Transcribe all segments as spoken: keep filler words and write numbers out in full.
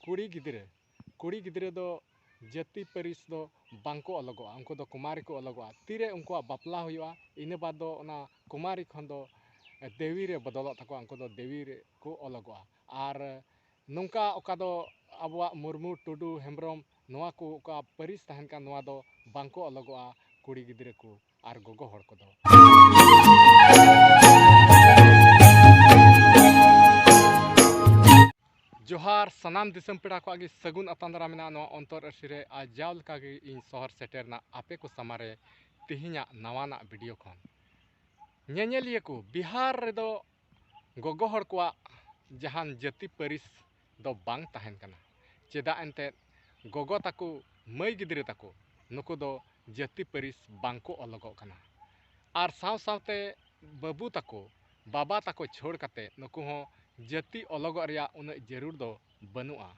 ᱠᱩᱲᱤ ᱜᱤᱫᱽᱨᱟᱹ, ᱠᱩᱲᱤ ᱜᱤᱫᱽᱨᱟᱹ ᱫᱚ ᱡᱟᱹᱛᱤ ᱯᱟᱹᱨᱤᱥ ᱫᱚ ᱵᱟᱝ ᱠᱚ ᱚᱞᱚᱜᱚᱜᱼᱟ, ᱩᱱᱠᱩ ᱫᱚ ᱠᱩᱢᱟᱨᱤ ᱠᱚ ᱚᱞᱚᱜᱚᱜᱼᱟ᱾ ᱛᱤᱨᱮ ᱩᱱᱠᱩᱣᱟᱜ ᱵᱟᱯᱞᱟ ᱦᱩᱭᱩᱜᱼᱟ, ᱤᱱᱟᱹ ᱵᱟᱫᱽ ᱫᱚ ᱚᱱᱟ ᱠᱩᱢᱟᱨᱤ ᱠᱷᱚᱱ ᱫᱚ ᱫᱮᱣᱤ ᱨᱮ ᱵᱚᱫᱚᱞᱚᱜ ᱛᱟᱠᱚᱣᱟ, ᱩᱱᱠᱩ ᱫᱚ ᱫᱮᱣᱤ ᱨᱮ ᱠᱚ ᱚᱞᱚᱜᱚᱜᱼᱟ᱾ ᱟᱨ ᱱᱚᱝᱠᱟ ᱚᱠᱟ ᱫᱚ ᱟᱵᱚᱣᱟᱜ ᱢᱩᱨᱢᱩ, ᱴᱩᱰᱩ, ᱦᱮᱢᱵᱨᱚᱢ, ᱱᱚᱣᱟ ᱠᱚ ᱚᱠᱟ ᱯᱟᱹᱨᱤᱥ ᱛᱟᱦᱮᱱ ᱠᱟᱱ, ᱱᱚᱣᱟ ᱫᱚ ᱵᱟᱝ ᱠᱚ ᱚᱞᱚᱜᱚᱜᱼᱟ ᱠᱩᱲᱤ ᱜᱤᱫᱽᱨᱟᱹ ᱠᱚ ᱟᱨ ᱜᱚᱜᱚ ᱦᱚᱲ ᱠᱚᱫᱚ᱾ ᱡᱚᱦᱟᱨ ᱥᱟᱱᱟᱢ ᱫᱤᱥᱚᱢ ᱯᱮᱲᱟ ᱠᱚᱣᱟᱜ ᱜᱮ ᱥᱟᱹᱜᱩᱱ ᱟᱛᱟᱝ ᱫᱟᱨᱟᱢ ᱢᱮᱱᱟᱜᱼᱟ ᱱᱚᱣᱟ ᱚᱱᱛᱚᱨ ᱟᱹᱨᱥᱤ ᱨᱮ᱾ ᱟᱨ ᱡᱟᱣ ᱞᱮᱠᱟ ᱜᱮ ᱤᱧ ᱥᱚᱦᱚᱨ ᱥᱮᱴᱮᱨ ᱨᱮᱱᱟᱜ ᱟᱯᱮ ᱠᱚ ᱥᱟᱢᱟᱝ ᱨᱮ ᱛᱮᱦᱮᱧᱟᱜ ᱱᱟᱣᱟᱱᱟᱜ video ᱠᱷᱚᱱ᱾ ᱧᱮᱧᱮᱞᱤᱭᱟᱹ ᱠᱚ, ᱵᱤᱦᱟᱨ ᱨᱮᱫᱚ ᱜᱚᱜᱚ ᱦᱚᱲ ᱠᱚᱣᱟᱜ ᱡᱟᱦᱟᱱ ᱡᱟᱹᱛᱤ ᱯᱟᱹᱨᱤᱥ ᱫᱚ ᱵᱟᱝ ᱛᱟᱦᱮᱱ ᱠᱟᱱᱟ᱾ ᱪᱮᱫᱟᱜ ᱮᱱᱛᱮᱫ ᱜᱚᱜᱚ ᱛᱟᱠᱚ, ᱢᱟᱹᱭ ᱜᱤᱫᱽᱨᱟᱹ ᱛᱟᱠᱚ, ᱱᱩᱠᱩ ᱫᱚ ᱡᱟᱹᱛᱤ ᱯᱟᱹᱨᱤᱥ ᱵᱟᱝ ᱠᱚ ᱚᱞᱚᱜᱚᱜ ᱠᱟᱱᱟ᱾ ᱟᱨ ᱥᱟᱶ ᱥᱟᱶᱛᱮ ᱵᱟᱹᱵᱩ ᱛᱟᱠᱚ, ᱵᱟᱵᱟ ᱛᱟᱠᱚ ᱪᱷᱟᱹᱲ ᱠᱟᱛᱮ ᱱᱩᱠᱩ ᱦᱚᱸ ᱡᱟᱹᱛᱤ ᱚᱞᱚᱜᱚᱜ ᱨᱮᱭᱟᱜ ᱩᱱᱟᱹᱜ ᱡᱟᱹᱨᱩᱲ ᱫᱚ ᱵᱟᱹᱱᱩᱜᱼᱟ᱾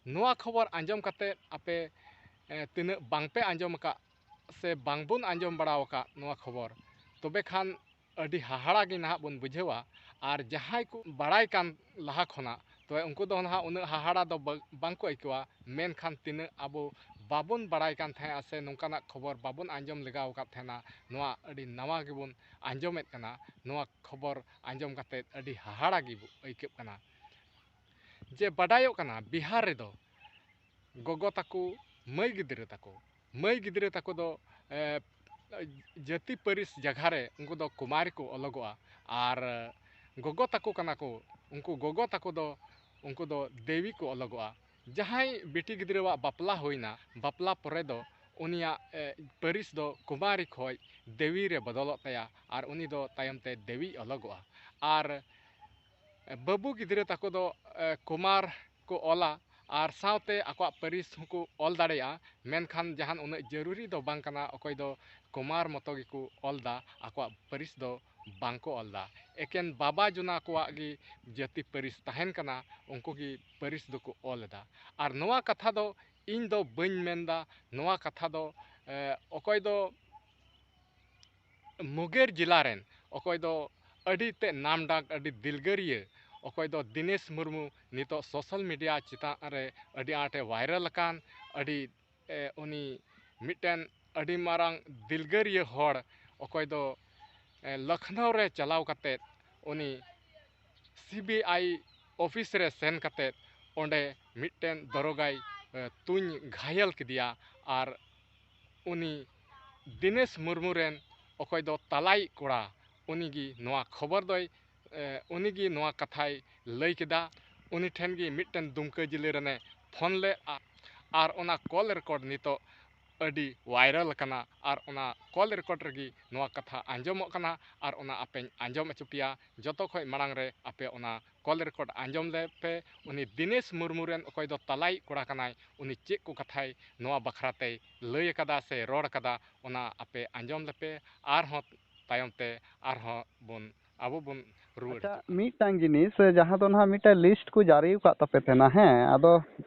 ᱱᱚᱣᱟ ᱠᱷᱚᱵᱚᱨ ᱟᱸᱡᱚᱢ ᱠᱟᱛᱮ ᱟᱯᱮ, ᱮ, ᱛᱤᱱᱟᱹᱜ ᱵᱟᱝ ᱯᱮ ᱟᱸᱡᱚᱢ ᱟᱠᱟᱫ ᱥᱮ ᱵᱟᱝ ᱵᱚᱱ ᱟᱸᱡᱚᱢ ᱵᱟᱲᱟ ᱟᱠᱟᱫ ᱱᱚᱣᱟ ᱠᱷᱚᱵᱚᱨ, ᱛᱚᱵᱮ ᱠᱷᱟᱱ ᱟᱹᱰᱤ ᱦᱟᱦᱟᱲᱟ ᱜᱮ ᱱᱟᱦᱟᱜ ᱵᱚᱱ ᱵᱩᱡᱷᱟᱹᱣᱟ᱾ ᱟᱨ ᱡᱟᱦᱟᱸᱭ ᱠᱚ ᱵᱟᱲᱟᱭ ᱠᱟᱱ ᱞᱟᱦᱟ ᱠᱷᱚᱱᱟᱜ, ᱛᱚᱵᱮ ᱩᱱᱠᱩ ᱫᱚ ᱱᱟᱦᱟᱜ ᱩᱱᱟᱹᱜ ᱦᱟᱦᱟᱲᱟ ᱫᱚ ᱵᱟ-, ᱵᱟᱝ ᱠᱚ ᱟᱹᱭᱠᱟᱹᱣᱟ᱾ ᱢᱮᱱᱠᱷᱟᱱ ᱛᱤᱱᱟᱹᱜ ᱟᱵᱚ ᱵᱟᱵᱚᱱ ᱵᱟᱲᱟᱭ ᱠᱟᱱ ᱛᱟᱦᱮᱸᱜᱼᱟ ᱥᱮ ᱱᱚᱝᱠᱟᱱᱟᱜ ᱠᱷᱚᱵᱚᱨ ᱵᱟᱵᱚᱱ ᱟᱸᱡᱚᱢ ᱞᱮᱜᱟᱣ ᱟᱠᱟᱫ ᱛᱟᱦᱮᱱᱟ, ᱱᱚᱣᱟ ᱟᱹᱰᱤ ᱱᱟᱣᱟ ᱜᱮᱵᱚᱱ ᱟᱸᱡᱚᱢᱮᱫ ᱠᱟᱱᱟ᱾ ᱱᱚᱣᱟ ᱠᱷᱚᱵᱚᱨ ᱟᱸᱡᱚᱢ ᱠᱟᱛᱮᱫ ᱟᱹᱰᱤ ᱦᱟᱦᱟᱲᱟ ᱜᱮ ᱟᱹᱭᱠᱟᱹᱜ ᱠᱟᱱᱟ᱾ ᱡᱮ ᱵᱟᱰᱟᱭᱚᱜ ᱠᱟᱱᱟ, ᱵᱤᱦᱟᱨ ᱨᱮᱫᱚ ᱜᱚᱜᱚ ᱛᱟᱠᱚ, ᱢᱟᱹᱭ ᱜᱤᱫᱽᱨᱟᱹ ᱛᱟᱠᱚ, ᱢᱟᱹᱭ ᱜᱤᱫᱽᱨᱟᱹ ᱛᱟᱠᱚ ᱫᱚ, ᱮ, ᱡᱟᱹᱛᱤ ᱯᱟᱹᱨᱤᱥ ᱡᱟᱭᱜᱟ ᱨᱮ ᱩᱱᱠᱩ ᱫᱚ ᱠᱩᱢᱟᱨᱤ ᱠᱚ ᱚᱞᱚᱜᱚᱜᱼᱟ᱾ ᱟᱨ ᱜᱚᱜᱚ ᱛᱟᱠᱚ ᱠᱟᱱᱟ ᱠᱚ, ᱩᱱᱠᱩ ᱜᱚᱜᱚ ᱛᱟᱠᱚ ᱫᱚ, ᱩᱱᱠᱩ ᱫᱚ ᱫᱮᱣᱤ ᱠᱚ ᱚᱞᱚᱜᱚᱜᱼᱟ᱾ ᱡᱟᱦᱟᱸᱭ ᱵᱤᱴᱤ ᱜᱤᱫᱽᱨᱟᱹᱣᱟᱜ ᱵᱟᱯᱞᱟ ᱦᱩᱭᱱᱟ, ᱵᱟᱯᱞᱟ ᱯᱚᱨᱮ ᱫᱚ ᱩᱱᱤᱭᱟᱜ, ᱮ, ᱯᱟᱹᱨᱤᱥ ᱫᱚ ᱠᱩᱢᱟᱨᱤ ᱠᱷᱚᱱ ᱫᱮᱣᱤ ᱨᱮ ᱵᱚᱫᱚᱞᱚᱜ ᱛᱟᱭᱟ ᱟᱨ ᱩᱱᱤ ᱫᱚ ᱛᱟᱭᱚᱢ ᱛᱮ ᱫᱮᱣᱤᱭ ᱚᱞᱚᱜᱚᱜᱼᱟ᱾ ᱟᱨ ᱵᱟᱹᱵᱩ ᱜᱤᱫᱽᱨᱟᱹ ᱛᱟᱠᱚ ᱫᱚ, ᱮ, ᱠᱩᱢᱟᱨ ᱠᱚ ᱚᱞᱟ ᱟᱨ ᱥᱟᱶᱛᱮ ᱟᱠᱚᱣᱟᱜ ᱯᱟᱹᱨᱤᱥ ᱦᱚᱸᱠᱚ ᱚᱞ ᱫᱟᱲᱮᱭᱟᱜᱼᱟ᱾ ᱢᱮᱱᱠᱷᱟᱱ ᱡᱟᱦᱟᱱ ᱩᱱᱟᱹᱜ ᱡᱟᱹᱨᱩᱨᱤ ᱫᱚ ᱵᱟᱝ ᱠᱟᱱᱟ, ᱚᱠᱚᱭ ᱫᱚ ᱠᱩᱢᱟᱨ ᱢᱚᱛᱚ ᱜᱮᱠᱚ ᱚᱞ ᱮᱫᱟ, ᱟᱠᱚᱣᱟᱜ ᱯᱟᱹᱨᱤᱥ ᱫᱚ ᱵᱟᱝ ᱠᱚ ᱚᱞ ᱮᱫᱟ᱾ ᱮᱠᱮᱱ ᱵᱟᱵᱟ ᱡᱚᱱᱟ ᱠᱚᱣᱟᱜ ᱜᱮ ᱡᱟᱹᱛᱤ ᱯᱟᱹᱨᱤᱥ ᱛᱟᱦᱮᱱ ᱠᱟᱱᱟ, ᱩᱱᱠᱩ ᱜᱮ ᱯᱟᱹᱨᱤᱥ ᱫᱚᱠᱚ ᱚᱞ ᱮᱫᱟ᱾ ᱟᱨ ᱱᱚᱣᱟ ᱠᱟᱛᱷᱟ ᱫᱚ ᱤᱧ ᱫᱚ ᱵᱟᱹᱧ ᱢᱮᱱᱫᱟ, ᱱᱚᱣᱟ ᱠᱟᱛᱷᱟ ᱫᱚ, ᱮ, ᱚᱠᱚᱭ ᱫᱚ ᱢᱩᱜᱮᱨ ᱡᱮᱞᱟ ᱨᱮᱱ, ᱚᱠᱚᱭ ᱫᱚ ᱟᱹᱰᱤ ᱛᱮᱫ ᱱᱟᱢ ᱰᱟᱠ, ᱟᱹᱰᱤ ᱫᱤᱞᱜᱟᱹᱨᱤᱭᱟᱹ, ᱚᱠᱚᱭ ᱫᱚ ᱫᱤᱱᱮᱥ ᱢᱩᱨᱢᱩ, ᱱᱤᱛᱚᱜ social media ᱪᱮᱛᱟᱱ ᱨᱮ ᱟᱹᱰᱤ ᱟᱸᱴᱮ viral ᱟᱠᱟᱱ, ᱟᱹᱰᱤ, ᱮ, ᱩᱱᱤ ᱢᱤᱫᱴᱮᱱ ᱟᱹᱰᱤ ᱢᱟᱨᱟᱝ ᱫᱤᱞᱜᱟᱹᱨᱤᱭᱟᱹ ᱦᱚᱲ, ᱚᱠᱚᱭ ᱫᱚ, ᱮ, ᱞᱚᱠᱷᱱᱚᱣ ᱨᱮ ᱪᱟᱞᱟᱣ ᱠᱟᱛᱮᱫ ᱩᱱᱤ C B I office ᱨᱮ ᱥᱮᱱ ᱠᱟᱛᱮᱫ ᱚᱸᱰᱮ ᱢᱤᱫᱴᱮᱱ ᱫᱟᱨᱚᱜᱟᱭ, ᱮ, ᱛᱩᱧ ᱜᱷᱟᱭᱮᱞ ᱠᱮᱫᱮᱭᱟ᱾ ᱟᱨ ᱩᱱᱤ ᱫᱤᱱᱮᱥ ᱢᱩᱨᱢᱩ ᱨᱮᱱ ᱚᱠᱚᱭ ᱫᱚ ᱛᱟᱞᱟᱭᱤᱡ ᱠᱚᱲᱟ, ᱩᱱᱤᱜᱮ ᱱᱚᱣᱟ ᱠᱷᱚᱵᱚᱨ ᱫᱚᱭ, ᱮ, ᱩᱱᱤᱜᱮ ᱱᱚᱣᱟ ᱠᱟᱛᱷᱟᱭ ᱞᱟᱹᱭ ᱠᱮᱫᱟ᱾ ᱩᱱᱤ ᱴᱷᱮᱱ ᱜᱮ ᱢᱤᱫᱴᱮᱱ ᱫᱩᱢᱠᱟᱹ ᱡᱤᱞᱟᱹ ᱨᱮᱱᱮ ᱯᱷᱳᱱ ᱞᱮᱫᱼᱟ, ᱟᱨ ᱚᱱᱟ call record ᱱᱤᱛᱚᱜ ᱟᱹᱰᱤ viral ᱟᱠᱟᱱᱟ᱾ ᱟᱨ ᱚᱱᱟ call record ᱨᱮᱜᱮ ᱱᱚᱣᱟ ᱠᱟᱛᱷᱟ ᱟᱸᱡᱚᱢᱚᱜ ᱠᱟᱱᱟ, ᱟᱨ ᱚᱱᱟ ᱟᱯᱮᱧ ᱟᱸᱡᱚᱢ ᱦᱚᱪᱚ ᱯᱮᱭᱟ᱾ ᱡᱚᱛᱚ ᱠᱷᱚᱱ ᱢᱟᱲᱟᱝ ᱨᱮ ᱟᱯᱮ ᱚᱱᱟ call record ᱟᱸᱡᱚᱢ ᱞᱮᱯᱮ᱾ ᱩᱱᱤ ᱫᱤᱱᱮᱥ ᱢᱩᱨᱢᱩ ᱨᱮᱱ ᱚᱠᱚᱭ ᱫᱚ ᱛᱟᱞᱟᱭᱤᱡ ᱠᱚᱲᱟ ᱠᱟᱱᱟᱭ, ᱩᱱᱤ ᱪᱮᱫ ᱠᱚ ᱠᱟᱛᱷᱟᱭ ᱱᱚᱣᱟ ᱵᱟᱠᱷᱨᱟ ᱛᱮᱭ ᱞᱟᱹᱭ ᱟᱠᱟᱫᱟ ᱥᱮ ᱨᱚᱲ ᱟᱠᱟᱫᱟ, ᱚᱱᱟ ᱟᱯᱮ ᱟᱸᱡᱚᱢ ᱞᱮᱯᱮ᱾ ᱟᱨᱦᱚᱸ ᱛᱟᱭᱚᱢ ᱛᱮ ᱟᱨᱦᱚᱸ ᱵᱚᱱ, ᱟᱵᱚ ᱵᱚᱱ ᱨᱩᱣᱟᱹᱲ ᱟᱪᱪᱷᱟ, ᱦᱤᱡᱩᱜᱼᱟ᱾ ᱢᱤᱫᱴᱟᱝ ᱡᱤᱱᱤᱥ, ᱡᱟᱦᱟᱸ ᱫᱚ ᱱᱟᱦᱟᱜ ᱢᱤᱫᱴᱟᱝ list ᱠᱚ ᱡᱟᱹᱨᱤ ᱟᱠᱟᱫ ᱛᱟᱯᱮ ᱛᱟᱦᱮᱱᱟ, ᱦᱮᱸ, ᱟᱫᱚ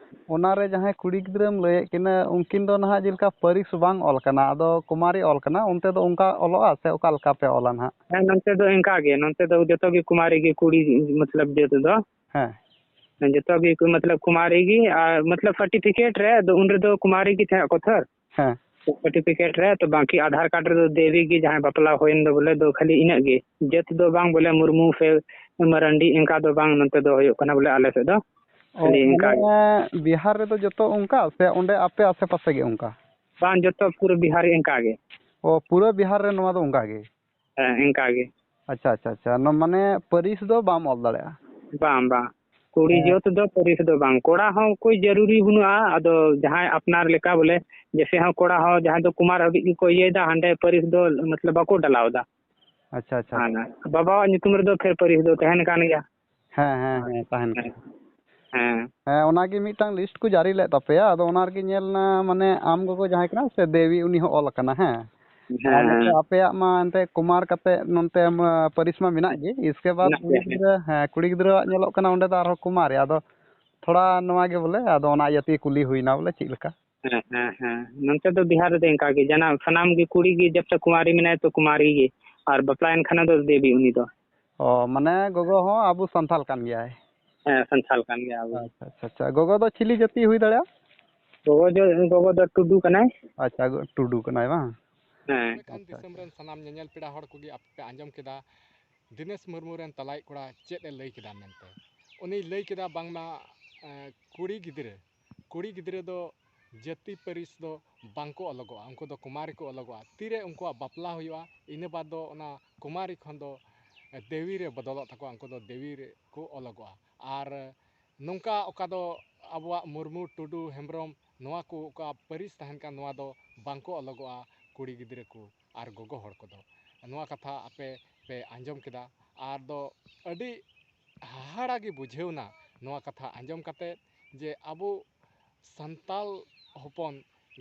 ᱚᱱᱟᱨᱮ ᱡᱟᱦᱟᱸᱭ ᱠᱩᱲᱤ ᱜᱤᱫᱽᱨᱟᱹᱢ ᱞᱟᱹᱭᱮᱫ ᱠᱤᱱᱟᱹ, ᱩᱱᱠᱤᱱ ᱫᱚ ᱱᱟᱦᱟᱜ ᱡᱮᱞᱮᱠᱟ ᱯᱟᱹᱨᱤᱥ ᱵᱟᱝ ᱚᱞ ᱠᱟᱱᱟ, ᱟᱫᱚ ᱠᱩᱢᱟᱨᱤ ᱚᱞ ᱠᱟᱱᱟ, ᱚᱱᱛᱮ ᱫᱚ ᱚᱱᱠᱟ ᱚᱞᱚᱜᱼᱟ ᱥᱮ ᱚᱠᱟ ᱞᱮᱠᱟ ᱯᱮ ᱚᱞᱟ ᱱᱟᱦᱟᱜ? ᱦᱮᱸ, ᱱᱚᱱᱛᱮ ᱫᱚ ᱤᱱᱠᱟ ᱜᱮ, ᱱᱚᱱᱛᱮ ᱫᱚ ᱡᱚᱛᱚ ᱜᱮ ᱠᱩᱢᱟᱨᱤ ᱜᱮ, ᱠᱩᱲᱤ ᱢᱚᱛᱞᱚᱵ ᱡᱟᱹᱛ ᱫᱚ᱾ ᱦᱮᱸ᱾ ᱡᱚᱛᱚ ᱜᱮ ᱠᱚ, ᱢᱚᱛᱞᱚᱵ ᱠᱩᱢᱟᱨᱤ ᱜᱮ, ᱟᱨ ᱢᱚᱛᱞᱚᱵ certificate ᱨᱮ ᱫᱚ ᱩᱱ ᱨᱮᱫᱚ ᱠᱩᱢᱟᱨᱤ ᱜᱮ ᱛᱟᱦᱮᱸ ᱠᱚ ᱛᱷᱚᱨ᱾ ᱦᱮᱸ᱾ Certificate ᱨᱮ ᱛᱚ, ᱵᱟᱝᱠᱤ ᱟᱫᱷᱟᱨ card ᱨᱮᱫᱚ ᱫᱮᱵᱤ ᱜᱮ, ᱡᱟᱦᱟᱸᱭ ᱵᱟᱯᱞᱟ ᱦᱩᱭᱮᱱ ᱫᱚ ᱵᱚᱞᱮ ᱫᱚ ᱠᱷᱟᱹᱞᱤ ᱤᱱᱟᱹᱜ ᱜᱮ, ᱡᱟᱹᱛ ᱫᱚ ᱵᱟᱝ ᱵᱚᱞᱮ ᱢᱩᱨᱢᱩ ᱥᱮ ᱢᱟᱨᱟᱱᱰᱤ, ᱤᱱᱠᱟ ᱫᱚ ᱵᱟᱝ ᱱᱚᱛᱮ ᱫᱚ ᱦᱩᱭᱩᱜ ᱠᱟᱱᱟ ᱵᱚᱞᱮ ᱟᱞᱮ ᱥᱮᱫ ᱫᱚ᱾ ᱚ, ᱠᱷᱟᱹᱞᱤ ᱤᱱᱠᱟ ᱜᱮ᱾ ᱢᱟᱱᱮ ᱵᱤᱦᱟᱨ ᱨᱮᱫᱚ ᱡᱚᱛᱚ ᱚᱱᱠᱟ ᱥᱮ ᱚᱸᱰᱮ ᱟᱯᱮ ᱟᱥᱮ ᱯᱟᱥᱮ ᱜᱮ ᱚᱱᱠᱟ? ᱵᱟᱝ, ᱡᱚᱛᱚ ᱯᱩᱨᱟᱹ ᱵᱤᱦᱟᱨ ᱤᱱᱠᱟ ᱜᱮ᱾ ᱚ, ᱯᱩᱨᱟᱹ ᱵᱤᱦᱟᱨ ᱨᱮ ᱱᱚᱣᱟ ᱫᱚ ᱚᱱᱠᱟ ᱜᱮ? ᱦᱮᱸ, ᱤᱱᱠᱟ ᱜᱮ᱾ ᱟᱪᱪᱷᱟ, ᱟᱪᱪᱷᱟ, ᱟᱪᱪᱷᱟ᱾ ᱱᱚ-, ᱢᱟᱱᱮ ᱯᱟᱹᱨᱤᱥ ᱫᱚ ᱵᱟᱢ ᱚᱞ ᱫᱟᱲᱮᱭᱟᱜᱼᱟ? ᱵᱟᱝ, ᱵᱟᱝ᱾ ᱠᱩᱲᱤ ᱦᱮᱸ᱾ ᱡᱟᱹᱛ ᱫᱚ ᱯᱟᱹᱨᱤᱥ ᱫᱚ ᱵᱟᱝ᱾ ᱠᱚᱲᱟ ᱦᱚᱸ ᱠᱳᱭ ᱡᱟᱹᱨᱩᱨᱤ ᱵᱟᱹᱱᱩᱜᱼᱟ᱾ ᱟᱫᱚ ᱡᱟᱦᱟᱸᱭ ᱟᱯᱱᱟᱨ ᱞᱮᱠᱟ ᱵᱚᱞᱮ, ᱡᱮᱥᱮ ᱦᱚᱸ ᱠᱚᱲᱟ ᱦᱚᱸ ᱡᱟᱦᱟᱸᱭ ᱫᱚ ᱠᱩᱢᱟᱨ ᱦᱟᱹᱵᱤᱡ ᱜᱮᱠᱚ ᱤᱭᱟᱹᱭᱮᱫᱟ, ᱦᱟᱸᱰᱮ ᱯᱟᱹᱨᱤᱥ ᱫᱚ ᱢᱚᱛᱞᱚᱵ ᱵᱟᱠᱚ ᱰᱟᱞᱟᱣ ᱮᱫᱟ᱾ ᱟᱪᱪᱷᱟ, ᱟᱪᱪᱷᱟ᱾ ᱦᱮᱸ, ᱵᱟᱵᱟᱣᱟᱜ ᱧᱩᱛᱩᱢ ᱨᱮᱫᱚ ᱯᱷᱮᱨ ᱯᱟᱹᱨᱤᱥ ᱫᱚ ᱛᱟᱦᱮᱱ ᱠᱟᱱ ᱜᱮᱭᱟ᱾ ᱦᱮᱸ, ᱦᱮᱸ, ᱦᱮᱸ, ᱛᱟᱦᱮᱱ ᱦᱮᱸ᱾ ᱠᱟᱱᱟ᱾ ᱦᱮᱸ᱾ ᱦᱮᱸ, ᱚᱱᱟᱜᱮ ᱢᱤᱫᱴᱟᱝ list ᱠᱚ ᱡᱟᱹᱨᱤ ᱞᱮᱫ ᱛᱟᱯᱮᱭᱟ, ᱟᱫᱚ ᱚᱱᱟ ᱨᱮᱜᱮ ᱧᱮᱞ ᱮᱱᱟ, ᱢᱟᱱᱮ, ᱟᱢ ᱜᱚᱜᱚ ᱡᱟᱦᱟᱸᱭ ᱠᱟᱱᱟ ᱥᱮ ᱫᱮᱵᱤ, ᱩᱱᱤ ᱦᱚᱸ ᱚᱞ ᱟᱠᱟᱱᱟ, ᱦᱮᱸ᱾ ᱦᱮᱸ, ᱟᱨ ᱱᱚᱛᱮ ᱦᱮᱸ᱾ ᱟᱯᱮᱭᱟᱜ ᱢᱟ ᱮᱱᱛᱮ ᱠᱩᱢᱟᱨ ᱠᱟᱛᱮ ᱱᱚᱱᱛᱮ ᱢᱟ ᱯᱟᱹᱨᱤᱥ ᱢᱟ ᱢᱮᱱᱟᱜ ᱜᱮ, ᱤᱥᱠᱮ ᱵᱟᱫ ᱢᱮᱱᱟᱜ ᱠᱩᱲᱤ ᱜᱮᱭᱟ, ᱦᱮᱸ᱾ ᱜᱤᱫᱽᱨᱟᱹ, ᱦᱮᱸ, ᱠᱩᱲᱤ ᱜᱤᱫᱽᱨᱟᱹᱣᱟᱜ ᱧᱮᱞᱚᱜ ᱠᱟᱱᱟ ᱚᱸᱰᱮ ᱫᱚ ᱟᱨᱦᱚᱸ ᱠᱩᱢᱟᱨᱤ, ᱟᱫᱚ ᱛᱷᱚᱲᱟ ᱱᱚᱣᱟ ᱜᱮ ᱵᱚᱞᱮ, ᱟᱫᱚ ᱚᱱᱟ ᱤᱭᱟᱹ ᱛᱮᱜᱮ ᱠᱩᱞᱤ ᱦᱩᱭᱱᱟ ᱵᱚᱞᱮ ᱪᱮᱫ ᱞᱮᱠᱟ᱾ ᱦᱮᱸ, ᱦᱮᱸ, ᱦᱮᱸ᱾ ᱱᱚᱱᱛᱮ ᱫᱚ ᱵᱤᱦᱟᱨ ᱨᱮᱫᱚ ᱤᱱᱠᱟ ᱜᱮ, ᱡᱟᱱᱟ-, ᱥᱟᱱᱟᱢ ᱜᱮ ᱠᱩᱲᱤ ᱜᱮ ᱡᱚᱵ ᱛᱚᱠ ᱠᱩᱢᱟᱨᱤ ᱢᱮᱱᱟᱭ ᱛᱚ ᱠᱩᱢᱟᱨᱤ ᱜᱮ, ᱟᱨ ᱵᱟᱯᱞᱟᱭᱮᱱ ᱠᱷᱟᱱ ᱫᱚ ᱫᱮᱵᱤ ᱩᱱᱤ ᱫᱚ᱾ ᱚ, ᱢᱟᱱᱮ ᱜᱚᱜᱚ ᱦᱚᱸ ᱟᱵᱚ ᱥᱟᱱᱛᱟᱞ ᱠᱟᱱ ᱜᱮᱭᱟᱭ? ᱦᱮᱸ, ᱥᱟᱱᱛᱟᱞ ᱠᱟᱱ ᱜᱮᱭᱟ ᱟᱵᱚ᱾ ᱟᱪᱪᱷᱟ, ᱟᱪᱪᱷᱟ, ᱟᱪᱪᱷᱟ᱾ ᱜᱚᱜᱚ ᱫᱚ ᱪᱤᱞᱤ ᱡᱟᱹᱛᱤ ᱦᱩᱭ ᱫᱟᱲᱮᱭᱟᱜᱼᱟ? ᱜᱚᱜᱚ ᱫᱚ, ᱜᱚᱜᱚ ᱫᱚ ᱴᱩᱰᱩ ᱠᱟᱱᱟᱭ᱾ ᱟᱪᱪᱷᱟ, ᱜᱚ-, ᱴᱩᱰᱩ ᱠᱟᱱᱟᱭ ᱵᱟᱝ? ᱦᱮᱸ᱾ ᱛᱚᱵᱮ ᱠᱷᱟᱱ ᱟᱪᱪᱷᱟ, ᱫᱤᱥᱚᱢ ᱟᱪᱪᱷᱟ᱾ ᱨᱮᱱ ᱥᱟᱱᱟᱢ ᱧᱮᱧᱮᱞ ᱯᱮᱲᱟ ᱦᱚᱲ ᱠᱚᱜᱮ ᱟᱯᱮ ᱯᱮ ᱟᱸᱡᱚᱢ ᱠᱮᱫᱟ, ᱫᱤᱱᱮᱥ ᱢᱩᱨᱢᱩ ᱨᱮᱱ ᱛᱟᱞᱟᱭᱤᱡ ᱠᱚᱲᱟ ᱪᱮᱫ ᱮ ᱞᱟᱹᱭ ᱠᱮᱫᱟ ᱢᱮᱱᱛᱮ᱾ ᱩᱱᱤᱭ ᱞᱟᱹᱭ ᱠᱮᱫᱟ ᱵᱟᱝᱢᱟ, ᱮᱸ, ᱠᱩᱲᱤ ᱜᱤᱫᱽᱨᱟᱹ, ᱠᱩᱲᱤ ᱜᱤᱫᱽᱨᱟᱹ ᱫᱚ ᱡᱟᱹᱛᱤ ᱯᱟᱹᱨᱤᱥ ᱫᱚ ᱵᱟᱝ ᱠᱚ ᱚᱞᱚᱜᱚᱜᱼᱟ, ᱩᱱᱠᱩ ᱫᱚ ᱠᱩᱢᱟᱨᱤ ᱠᱚ ᱚᱞᱚᱜᱚᱜᱼᱟ᱾ ᱛᱤᱨᱮ ᱩᱱᱠᱩᱣᱟᱜ ᱵᱟᱯᱞᱟ ᱦᱩᱭᱩᱜᱼᱟ, ᱤᱱᱟᱹ ᱵᱟᱫᱽ ᱫᱚ ᱚᱱᱟ ᱠᱩᱢᱟᱨᱤ ᱠᱷᱚᱱ ᱫᱚ, ᱮ, ᱫᱮᱣᱤ ᱨᱮ ᱵᱚᱫᱚᱞᱚᱜ ᱛᱟᱠᱚᱣᱟ, ᱩᱱᱠᱩ ᱫᱚ ᱫᱮᱣᱤ ᱨᱮ ᱠᱚ ᱚᱞᱚᱜᱚᱜᱼᱟ᱾ ᱟᱨ ᱱᱚᱝᱠᱟ ᱚᱠᱟ ᱫᱚ ᱟᱵᱚᱣᱟᱜ ᱢᱩᱨᱢᱩ, ᱴᱩᱰᱩ, ᱦᱮᱢᱵᱨᱚᱢ, ᱱᱚᱣᱟ ᱠᱚ ᱚᱠᱟ ᱯᱟᱹᱨᱤᱥ ᱛᱟᱦᱮᱱ ᱠᱟᱱ, ᱱᱚᱣᱟ ᱫᱚ ᱵᱟᱝ ᱠᱚ ᱚᱞᱚᱜᱚᱜᱼᱟ ᱠᱩᱲᱤ ᱜᱤᱫᱽᱨᱟᱹ ᱠᱚ ᱟᱨ ᱜᱚᱜᱚ ᱦᱚᱲ ᱠᱚᱫᱚ᱾ ᱱᱚᱣᱟ ᱠᱟᱛᱷᱟ ᱟᱯᱮ ᱯᱮ ᱟᱸᱡᱚᱢ ᱠᱮᱫᱟ, ᱟᱨ ᱫᱚ ᱟᱹᱰᱤ ᱦᱟᱦᱟᱲᱟ ᱜᱮ ᱵᱩᱡᱷᱟᱹᱣ ᱮᱱᱟ ᱱᱚᱣᱟ ᱠᱟᱛᱷᱟ ᱟᱸᱡᱚᱢ ᱠᱟᱛᱮ, ᱡᱮ ᱟᱵᱚ ᱥᱟᱱᱛᱟᱞ ᱦᱚᱯᱚᱱ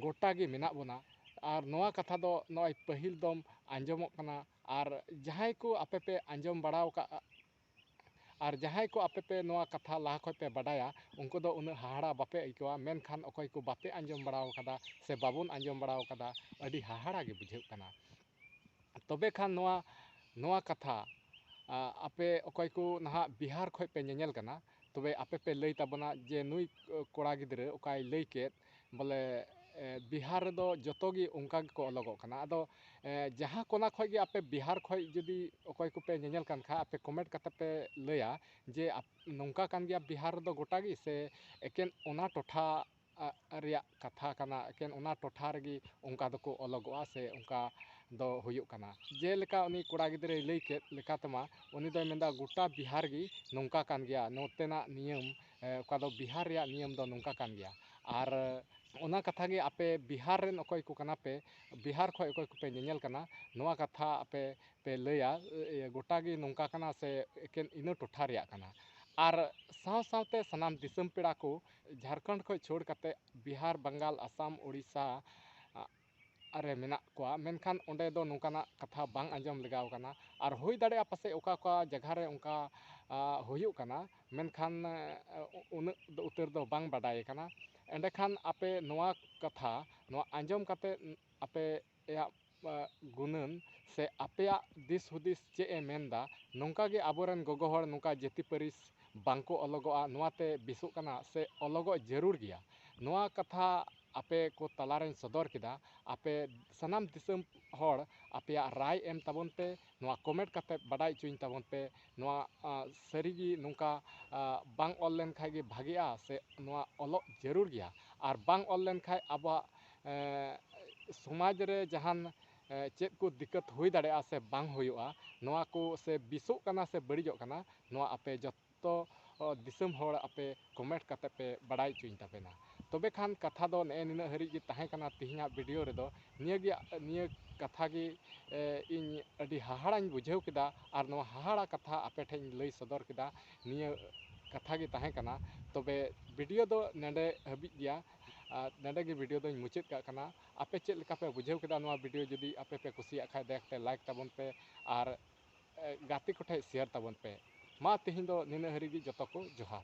ᱜᱚᱴᱟ ᱜᱮ ᱢᱮᱱᱟᱜ ᱵᱚᱱᱟ᱾ ᱟᱨ ᱱᱚᱣᱟ ᱠᱟᱛᱷᱟ ᱫᱚ ᱱᱚᱜᱼᱚᱭ ᱯᱟᱹᱦᱤᱞ ᱫᱚᱢ ᱟᱸᱡᱚᱢᱚᱜ ᱠᱟᱱᱟ᱾ ᱟᱨ ᱡᱟᱦᱟᱸᱭ ᱠᱚ ᱟᱯᱮ ᱯᱮ ᱟᱸᱡᱚᱢ ᱵᱟᱲᱟ ᱟᱠᱟᱫᱼᱟ, ᱟᱨ ᱡᱟᱦᱟᱸᱭ ᱠᱚ ᱟᱯᱮ ᱯᱮ ᱱᱚᱣᱟ ᱠᱟᱛᱷᱟ ᱞᱟᱦᱟ ᱠᱷᱚᱱ ᱯᱮ ᱵᱟᱰᱟᱭᱟ, ᱩᱱᱠᱩ ᱫᱚ ᱩᱱᱟᱹᱜ ᱦᱟᱦᱟᱲᱟ ᱵᱟᱯᱮ ᱟᱹᱭᱠᱟᱹᱣᱟ, ᱢᱮᱱᱠᱷᱟᱱ ᱚᱠᱚᱭ ᱠᱚ ᱵᱟᱯᱮ ᱟᱸᱡᱚᱢ ᱵᱟᱲᱟ ᱟᱠᱟᱫᱟ ᱥᱮ ᱵᱟᱵᱚᱱ ᱟᱸᱡᱚᱢ ᱵᱟᱲᱟ ᱟᱠᱟᱫᱟ, ᱟᱹᱰᱤ ᱦᱟᱦᱟᱲᱟ ᱜᱮ ᱵᱩᱡᱷᱟᱹᱜ ᱠᱟᱱᱟ᱾ ᱛᱚᱵᱮ ᱠᱷᱟᱱ ᱱᱚᱣᱟ, ᱱᱚᱣᱟ ᱠᱟᱛᱷᱟ, ᱟ, ᱟᱯᱮ ᱚᱠᱚᱭ ᱠᱚ ᱱᱟᱦᱟᱜ ᱵᱤᱦᱟᱨ ᱠᱷᱚᱱ ᱯᱮ ᱧᱮᱧᱮᱞ ᱠᱟᱱᱟ, ᱛᱚᱵᱮ ᱟᱯᱮ ᱯᱮ ᱞᱟᱹᱭ ᱛᱟᱵᱚᱱᱟ ᱡᱮ ᱱᱩᱭ ᱠᱚᱲᱟ ᱜᱤᱫᱽᱨᱟᱹ ᱚᱠᱟᱭ ᱞᱟᱹᱭ ᱠᱮᱫ, ᱵᱚᱞᱮ, ᱮ, ᱵᱤᱦᱟᱨ ᱨᱮᱫᱚ ᱡᱚᱛᱚ ᱜᱮ ᱚᱱᱠᱟ ᱜᱮᱠᱚ ᱚᱞᱚᱜᱚᱜ ᱠᱟᱱᱟ᱾ ᱟᱫᱚ, ᱮ, ᱡᱟᱦᱟᱸ ᱠᱚᱱᱟ ᱠᱷᱚᱱ ᱜᱮ ᱟᱯᱮ ᱵᱤᱦᱟᱨ ᱠᱷᱚᱱ ᱡᱩᱫᱤ ᱚᱠᱚᱭ ᱠᱚᱯᱮ ᱧᱮᱧᱮᱞ ᱠᱟᱱ ᱠᱷᱟᱱ, ᱟᱯᱮ comment ᱠᱟᱛᱮ ᱯᱮ ᱞᱟᱹᱭᱟ ᱡᱮ ᱟᱯ-, ᱱᱚᱝᱠᱟ ᱠᱟᱱ ᱜᱮᱭᱟ ᱵᱤᱦᱟᱨ ᱨᱮᱫᱚ ᱜᱚᱴᱟ ᱜᱮ, ᱥᱮ ᱮᱠᱮᱱ ᱚᱱᱟ ᱴᱚᱴᱷᱟ ᱟ, ᱨᱮᱭᱟᱜ ᱠᱟᱛᱷᱟ ᱠᱟᱱᱟ, ᱮᱠᱮᱱ ᱚᱱᱟ ᱴᱚᱴᱷᱟ ᱨᱮᱜᱮ ᱚᱱᱠᱟ ᱫᱚᱠᱚ ᱚᱞᱚᱜᱚᱜᱼᱟ ᱥᱮ ᱚᱱᱠᱟ ᱫᱚ ᱦᱩᱭᱩᱜ ᱠᱟᱱᱟ᱾ ᱡᱮᱞᱮᱠᱟ ᱩᱱᱤ ᱠᱚᱲᱟ ᱜᱤᱫᱽᱨᱟᱹᱭ ᱞᱟᱹᱭ ᱠᱮᱫ ᱞᱮᱠᱟᱛᱮᱢᱟ, ᱩᱱᱤ ᱫᱚᱭ ᱢᱮᱱᱫᱟ ᱜᱚᱴᱟ ᱵᱤᱦᱟᱨ ᱜᱮ ᱱᱚᱝᱠᱟ ᱠᱟᱱ ᱜᱮᱭᱟ, ᱱᱚᱛᱮᱱᱟᱜ ᱱᱤᱭᱚᱢ, ᱮ, ᱚᱠᱟ ᱫᱚ ᱵᱤᱦᱟᱨ ᱨᱮᱭᱟᱜ ᱱᱤᱭᱚᱢ ᱫᱚ ᱱᱚᱝᱠᱟ ᱠᱟᱱ ᱜᱮᱭᱟ᱾ ᱟᱨ ᱚᱱᱟ ᱠᱟᱛᱷᱟ ᱜᱮ ᱟᱯᱮ ᱵᱤᱦᱟᱨ ᱨᱮᱱ ᱚᱠᱚᱭ ᱠᱚ ᱠᱟᱱᱟ ᱯᱮ, ᱵᱤᱦᱟᱨ ᱠᱷᱚᱱ ᱚᱠᱚᱭ ᱠᱚᱯᱮ ᱧᱮᱧᱮᱞ ᱠᱟᱱᱟ, ᱱᱚᱣᱟ ᱠᱟᱛᱷᱟ ᱟᱯᱮ ᱯᱮ ᱞᱟᱹᱭᱟ, ᱮ, ᱜᱚᱴᱟ ᱜᱮ ᱱᱚᱝᱠᱟ ᱠᱟᱱᱟ ᱥᱮ ᱮᱠᱮᱱ ᱤᱱᱟᱹ ᱴᱚᱴᱷᱟ ᱨᱮᱭᱟᱜ ᱠᱟᱱᱟ? ᱟᱨ ᱥᱟᱶ ᱥᱟᱶᱛᱮ ᱥᱟᱱᱟᱢ ᱫᱤᱥᱚᱢ ᱯᱮᱲᱟ ᱠᱚ, ᱡᱷᱟᱲᱠᱷᱚᱸᱰ ᱠᱷᱚᱱ ᱪᱷᱟᱹᱲ ᱠᱟᱛᱮ ᱵᱤᱦᱟᱨ, ᱵᱟᱝᱜᱟᱞ, ᱟᱥᱟᱢ, ᱳᱰᱤᱥᱟ, ᱟ, ᱨᱮ ᱢᱮᱱᱟᱜ ᱠᱚᱣᱟ, ᱢᱮᱱᱠᱷᱟᱱ ᱚᱸᱰᱮ ᱫᱚ ᱱᱚᱝᱠᱟᱱᱟᱜ ᱠᱟᱛᱷᱟ ᱵᱟᱝ ᱟᱸᱡᱚᱢ ᱞᱮᱜᱟᱣ ᱠᱟᱱᱟ᱾ ᱟᱨ ᱦᱩᱭ ᱫᱟᱲᱮᱭᱟᱜᱼᱟ ᱯᱟᱥᱮᱡ ᱚᱠᱟ ᱚᱠᱟ ᱡᱟᱭᱜᱟ ᱨᱮ ᱚᱱᱠᱟ, ᱟ, ᱦᱩᱭᱩᱜ ᱠᱟᱱᱟ, ᱢᱮᱱᱠᱷᱟᱱ, ᱮ, ᱩᱱᱟᱹᱜ ᱫᱚ ᱩᱛᱟᱹᱨ ᱫᱚ ᱵᱟᱝ ᱵᱟᱰᱟᱭ ᱠᱟᱱᱟ᱾ ᱮᱸᱰᱮᱠᱷᱟᱱ ᱟᱯᱮ ᱱᱚᱣᱟ ᱠᱟᱛᱷᱟ, ᱱᱚᱣᱟ ᱟᱸᱡᱚᱢ ᱠᱟᱛᱮ ᱟᱯᱮᱭᱟᱜ ᱜᱩᱱᱟᱹᱱ ᱥᱮ ᱟᱯᱮᱭᱟᱜ ᱫᱤᱥ ᱦᱩᱫᱤᱥ ᱪᱮᱫ ᱮ ᱢᱮᱱᱫᱟ, ᱱᱚᱝᱠᱟ ᱜᱮ ᱟᱵᱚᱨᱮᱱ ᱜᱚᱜᱚ ᱦᱚᱲ ᱱᱚᱝᱠᱟ ᱡᱟᱹᱛᱤ ᱯᱟᱹᱨᱤᱥ ᱵᱟᱝᱠᱚ ᱚᱞᱚᱜᱚᱜᱼᱟ, ᱱᱚᱣᱟᱛᱮ ᱵᱮᱥᱚᱜ ᱠᱟᱱᱟ ᱥᱮ ᱚᱞᱚᱜᱚᱜ ᱡᱟᱹᱨᱩᱲ ᱜᱮᱭᱟ᱾ ᱱᱚᱣᱟ ᱠᱟᱛᱷᱟ ᱟᱯᱮ ᱠᱚ ᱛᱟᱞᱟᱨᱮᱧ ᱥᱚᱫᱚᱨ ᱠᱮᱫᱟ᱾ ᱟᱯᱮ ᱥᱟᱱᱟᱢ ᱫᱤᱥᱚᱢ ᱦᱚᱲ ᱟᱯᱮᱭᱟᱜ ᱨᱟᱭ ᱮᱢ ᱛᱟᱵᱚᱱ ᱯᱮ, ᱱᱚᱣᱟ comment ᱠᱟᱛᱮ ᱵᱟᱰᱟᱭ ᱦᱚᱪᱚᱧ ᱛᱟᱵᱚᱱ ᱯᱮ᱾ ᱱᱚᱣᱟ, ᱟ, ᱥᱟᱹᱨᱤᱜᱮ ᱱᱚᱝᱠᱟ, ᱟ, ᱵᱟᱝ ᱚᱞ ᱞᱮᱱᱠᱷᱟᱡ ᱜᱮ ᱵᱷᱟᱜᱮᱜᱼᱟ ᱥᱮ ᱱᱚᱣᱟ ᱚᱞᱚᱜ ᱡᱟᱹᱨᱩᱲ ᱜᱮᱭᱟ? ᱟᱨ ᱵᱟᱝ ᱚᱞ ᱞᱮᱱᱠᱷᱟᱡ ᱟᱵᱚᱣᱟᱜ, ᱮ, ᱥᱚᱢᱟᱡᱽ ᱨᱮ ᱡᱟᱦᱟᱱ, ᱮ, ᱪᱮᱫ ᱠᱚ ᱫᱤᱠᱠᱟᱛ ᱦᱩᱭ ᱫᱟᱲᱮᱭᱟᱜᱼᱟ ᱥᱮ ᱵᱟᱝ ᱦᱩᱭᱩᱜᱼᱟ, ᱱᱚᱣᱟ ᱠᱚ ᱥᱮ ᱵᱮᱥᱚᱜ ᱠᱟᱱᱟ ᱥᱮ ᱵᱟᱹᱲᱤᱡᱚᱜ ᱠᱟᱱᱟ, ᱱᱚᱣᱟ ᱟᱯᱮ ᱡᱚᱛᱚ, ᱚ, ᱫᱤᱥᱚᱢ ᱦᱚᱲ ᱟᱯᱮ comment ᱠᱟᱛᱮ ᱯᱮ ᱵᱟᱲᱟᱭ ᱦᱚᱪᱚᱧ ᱛᱟᱵᱮᱱᱟ᱾ ᱛᱚᱵᱮ ᱠᱷᱟᱱ ᱠᱟᱛᱷᱟ ᱫᱚ ᱱᱮᱜᱼᱮ ᱱᱤᱱᱟᱹᱜ ᱦᱟᱹᱨᱤᱡ ᱜᱮ ᱛᱟᱦᱮᱸ ᱠᱟᱱᱟ ᱛᱮᱦᱮᱧᱟᱜ video ᱨᱮᱫᱚ᱾ ᱱᱤᱭᱟᱹ ᱜᱮ, ᱱᱤᱭᱟᱹ ᱠᱟᱛᱷᱟ ᱜᱮ, ᱮ, ᱤᱧ ᱟᱹᱰᱤ ᱦᱟᱦᱟᱲᱟᱧ ᱵᱩᱡᱷᱟᱹᱣ ᱠᱮᱫᱟ᱾ ᱟᱨ ᱱᱚᱣᱟ ᱦᱟᱦᱟᱲᱟ ᱠᱟᱛᱷᱟ ᱟᱯᱮ ᱴᱷᱮᱱ ᱤᱧ ᱞᱟᱹᱭ ᱥᱚᱫᱚᱨ ᱠᱮᱫᱟ᱾ ᱱᱤᱭᱟᱹ ᱠᱟᱛᱷᱟ ᱜᱮ ᱛᱟᱦᱮᱸ ᱠᱟᱱᱟ᱾ ᱛᱚᱵᱮ video ᱫᱚ ᱱᱚᱰᱮ ᱦᱟᱹᱵᱤᱡ ᱜᱮᱭᱟ᱾ ᱟᱨ ᱱᱚᱰᱮ ᱜᱮ video ᱫᱚᱧ ᱢᱩᱪᱟᱹᱫ ᱠᱟᱜ ᱠᱟᱱᱟ᱾ ᱟᱯᱮ ᱪᱮᱫ ᱞᱮᱠᱟ ᱯᱮ ᱵᱩᱡᱷᱟᱹᱣ ᱠᱮᱫᱟ ᱱᱚᱣᱟ video? ᱡᱩᱫᱤ ᱟᱯᱮ ᱯᱮ ᱠᱩᱥᱤᱭᱟᱜ ᱠᱷᱟᱡ, ᱫᱟᱭᱟ ᱠᱟᱛᱮ like ᱛᱟᱵᱚᱱ ᱯᱮ ᱟᱨ, ᱮ, ᱜᱟᱛᱮ ᱠᱚᱴᱷᱮᱡ share ᱛᱟᱵᱚᱱ ᱯᱮ᱾ ᱢᱟ ᱛᱮᱦᱮᱧ ᱫᱚ ᱱᱤᱱᱟᱹᱜ ᱦᱟᱹᱨᱤᱡ ᱜᱮ, ᱡᱚᱛᱚ ᱠᱚ ᱡᱚᱦᱟᱨ᱾